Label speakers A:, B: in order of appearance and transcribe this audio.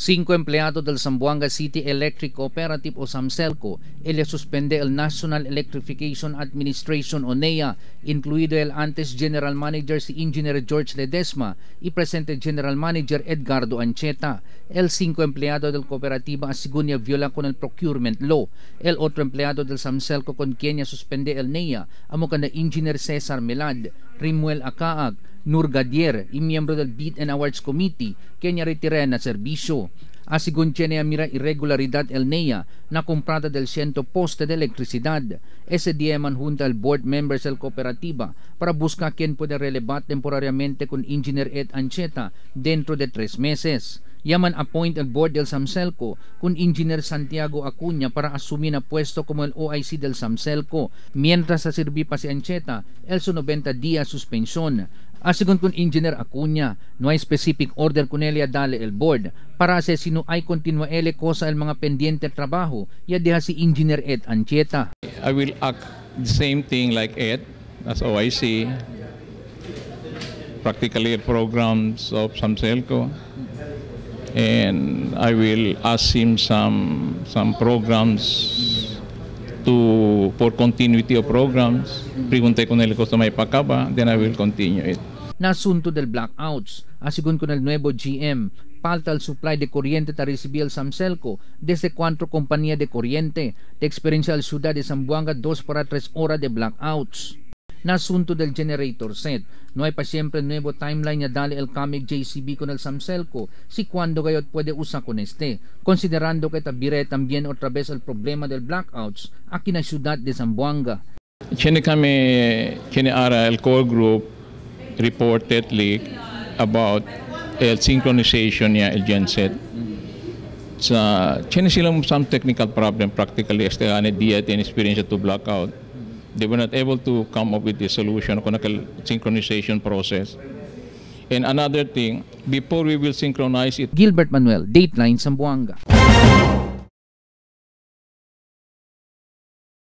A: Cinco empleados del Zamboanga City Electric Cooperative o Zamcelco, le suspende el National Electrification Administration o NEA, incluido el antes General Manager si Engineer George Ledesma y presente General Manager Edgardo Ancheta. El cinco empleado del cooperativa asegura viola con el procurement law. El otro empleado del Zamcelco con quien suspende el NEA, amo na Engineer Cesar Melad, Rimuel Akaag, Nur Gadier y miembro del Bid and Awards Committee, quien retira na serbisyo. Asigun tiene mira irregularidad el NEA na comprada del ciento poste de electricidad. Ese día man junta el board members del cooperativa para buscar quien puede relevar temporariamente con Engineer Ed Ancheta dentro de 3 meses. Yaman appoint el board del Zamcelco con Engineer Santiago Acuña para asumir na puesto como el OIC del Zamcelco, mientras sa sirbi pa si Ancheta el su 90 días suspensión. Asigon con Engineer Acuña, no hay specific order con él dale el board para hacer sino hay continua ele cosa el mga pendiente trabajo ya deja si Engineer Ed Ancheta.
B: I will act the same thing like Ed as OIC, practically programs of Zamcelco, and I will ask him some programs to for continuity of programs. Pregunté con él kung may pakaba, then I will continue it.
A: Na asunto del blackouts, asigun con el nuevo GM, falta el supply de corriente ta recibir el Zamcelco desde cuatro compañía de corriente. De experiencia el ciudad de Zamboanga 2 para 3 horas de blackouts. Na asunto del generator set, no hay pa siempre nuevo timeline ya dale el Camec JCB con el Zamcelco, si cuando gayot puede usar con este, considerando que tabire también otra vez el problema del blackouts aquí na ciudad de Zamboanga.
B: Tiene kami, tiene ara el core group reportedly about el synchronization niya el genset. Sa tiene silang some technical problem practically este ane dia tiene experience to blackout. They were not able to come up with the solution con aquel synchronization process. And another thing, before we will synchronize it
A: Gilbert Manuel, Dateline Zamboanga.